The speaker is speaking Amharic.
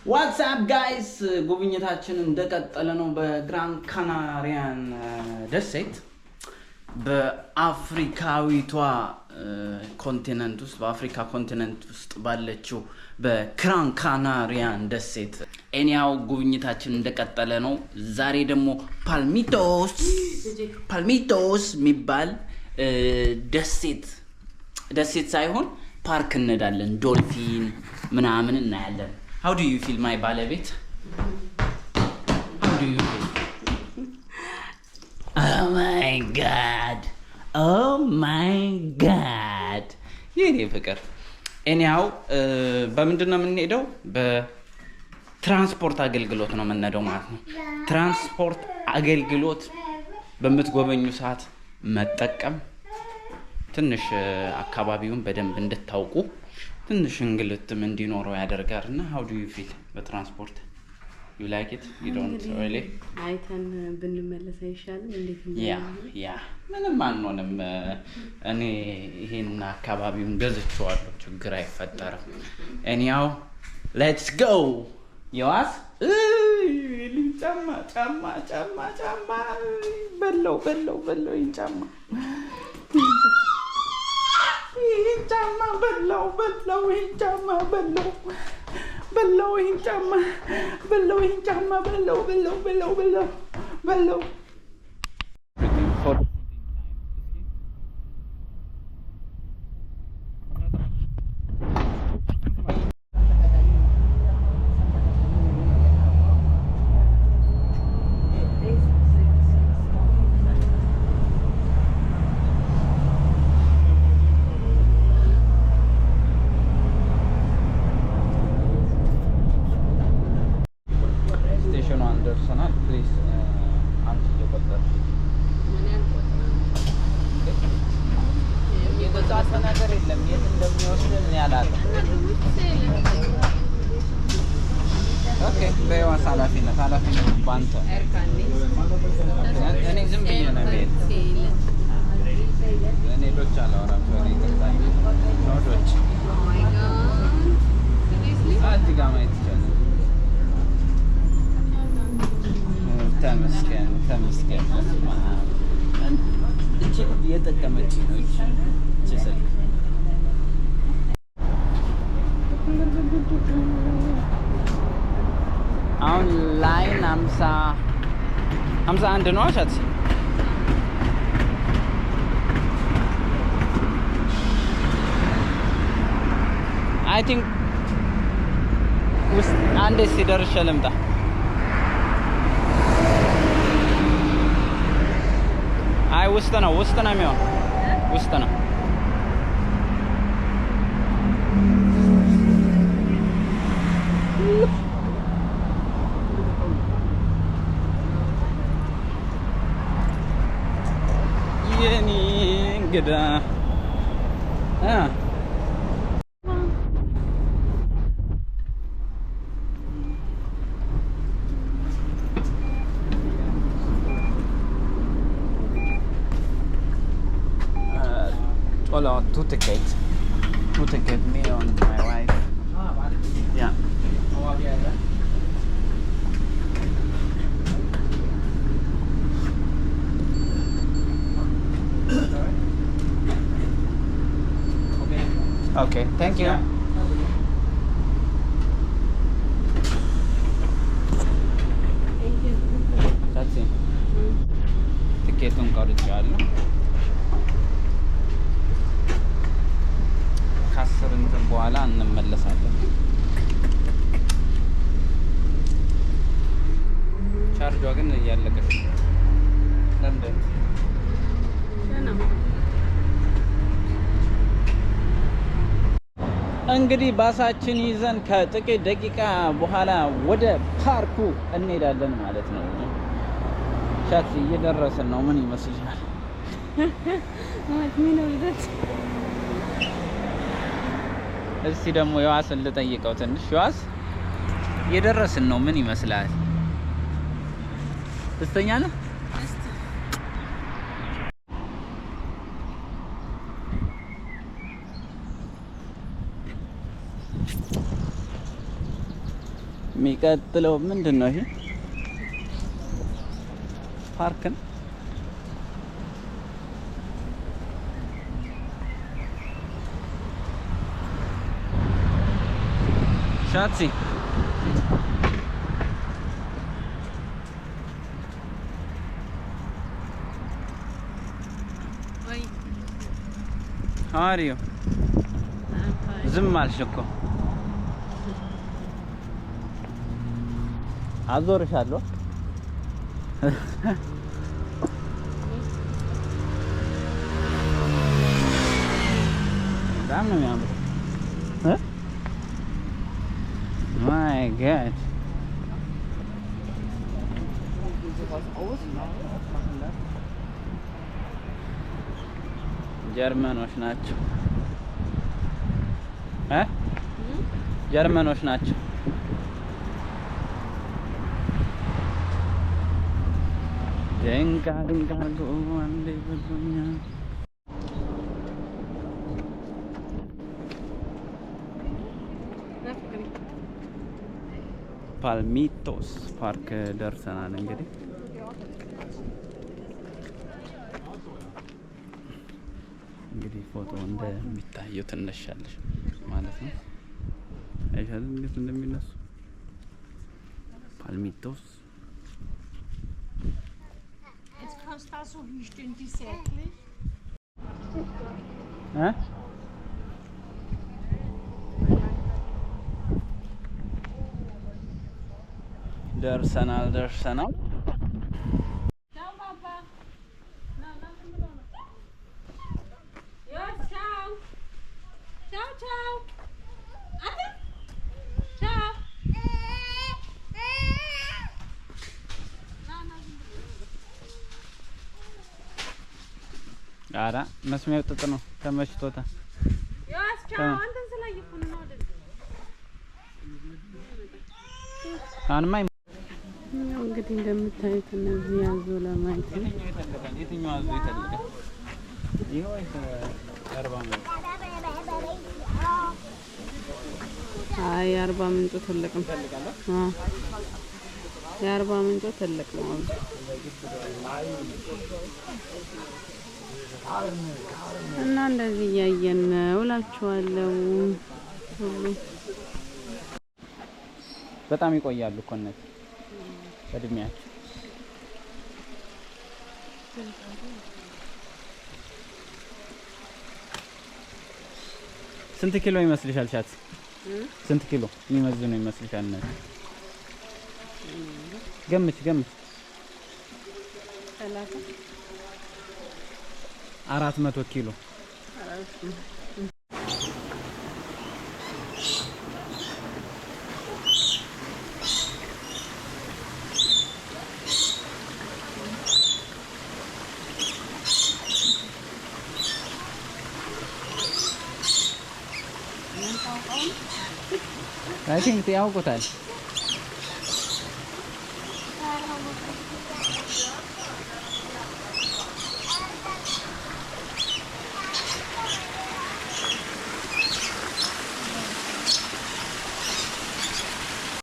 What's up guys፣ ጉብኝታችን እንደቀጠለ ነው። በግራን ካናሪያን ደሴት በአፍሪካዊቷ continent ውስጥ፣ በአፍሪካ continent ውስጥ ባለችው በግራን ካናሪያን ደሴት anyhow ጉብኝታችን እንደቀጠለ ነው። ዛሬ ደግሞ ፓልሚቶስ የሚባል ደሴት፣ ደሴት ሳይሆን ፓርክ እንሄዳለን። ዶልፊን ምናምን እናያለን። How do you feel, my ባለቤት? How do you feel? Oh my God, oh my God፣ የኔ ፍቅር። Anyhow በምንድን ነው የምንሄደው? በትራንስፖርት አገልግሎት ነው የምንሄደው ማለት ነው። ትራንስፖርት አገልግሎት በምትጎበኙ ሰዓት መጠቀም ትንሽ አካባቢውን በደንብ እንድታውቁ፣ ትንሽ እንግልትም እንዲኖረው ያደርጋል። እና how do you feel በትራንስፖርት? You like it? You don't really? አይተን ብንመለስ አይሻልም? እንዴት? Yeah, ምንም አንሆንም። እኔ ይሄን አካባቢውን ገዝቼዋለሁ፣ ችግር አይፈጠርም። Anyhow, let's go። የዋስ ጫማ ጫማ ጫማ ጫማ በለው በለው በለው፣ ይህን ጫማ፣ ይህን ጫማ በለው በለው፣ ይህን ጫማ በለው በለው፣ ይህን ጫማ በለው፣ ይህን ጫማ በለው በለው በለው በለው በለው። Station ኗን ደርሰናል። Please አንቺ እየቆጠርሽ። የተጻፈ ነገር የለም። የት እንደሚወስድን እኔ አላውቅም። Okay፣ በዋስ ኃላፊነት በአንተ። እኔ ዝም ብዬ ነው የምሄድ። እኔ ዶች አላወራም። Sorry፣ ይቅርታ። No ዶች። እዚህ ጋር ማየት ይቻላል። ተመስገን ተመስገን። በስመ አብ። እቺ እየጠቀመች ነው። እቺ ስልክ አሁን line 51 ነው አሻት። I think ውስጥ አንዴ ሲደርሼ ልምጣ። አይ ውስጥ ነው፣ ውስጥ ነው የሚሆን፣ ውስጥ ነው። የኔ እንግዳ እ Hola, two tickets. Two ticket, me and my wife. Yeah. Okay, thank you. That's it. ትኬቱን ቆርጬዋለሁ። ከ10 እንትን በኋላ እንመለሳለን። ቻርጇ ግን እያለቀች ነው። ለምንድን ነው? እንግዲህ ባሳችን ይዘን ከጥቂት ደቂቃ በኋላ ወደ ፓርኩ እንሄዳለን ማለት ነው። ሻት እየደረስን ነው። ምን ይመስልሻል? ምን? እስቲ ደግሞ የዋስን ልጠይቀው ትንሽ። የዋስ፣ እየደረስን ነው። ምን ይመስላል? ደስተኛ ነህ? የሚቀጥለው ምንድን ነው? ይሄ ፓርክን Schatzi. ወይ። How are you? ዝም አልሽ እኮ፣ አዞርሻለሁ። በጣም ነው የሚያምረው። My God. Sowas aus, machen lassen. ጀርመኖች ናቸው እ ጀርመኖች ናቸው። ድንቅ ድንቅ አድርጎ አንዴ ብሎኛል። ና ፍቅሬ። ፓልሚቶስ ፓርክ ደርሰናል። እንግዲህ ፎቶ እንደሚታየው ትነሻለሽ ማለት ነው። አይሻልም? እንዴት እንደሚነሱ ፓልሚቶስ። Jetzt kannst du da so hinstellen, die seitlich. እ ደርሰናል ደርሰናል። Ciao, Papa. Na, na, na, na. Ja, ciao. Ciao, ciao. Ate. Ciao. Na, na. ኧረ መስሚያው ጥጥ ነው፣ ተመችቶታል። Ja, ciao. አንተን ስላየሁ እኮ ነው ወደዚህ። አሁንማ ያው እንግዲህ እንደምታዩት እነዚህ ያዞ ለማየት ነው። የትኛው ይተልቃል? የትኛው አዞ ይተልቃል? ይሄ ወይስ አርባ ምንጭ? አይ፣ የአርባ ምንጩ ትልቅ ነው። አዎ፣ የአርባ ምንጩ ትልቅ ነው። አዞ። እና እንደዚህ እያየን ነው እላችኋለሁ። ሁሉ በጣም ይቆያሉ እኮ እነዚህ እድሜያቸው። ስንት ኪሎ ይመስልሻል? Schatz፣ ስንት ኪሎ የሚመዝኑ ይመስልሻል? እነዚህ ገምች ገምች። 30። 400 ኪሎ። I think ያውቁታል።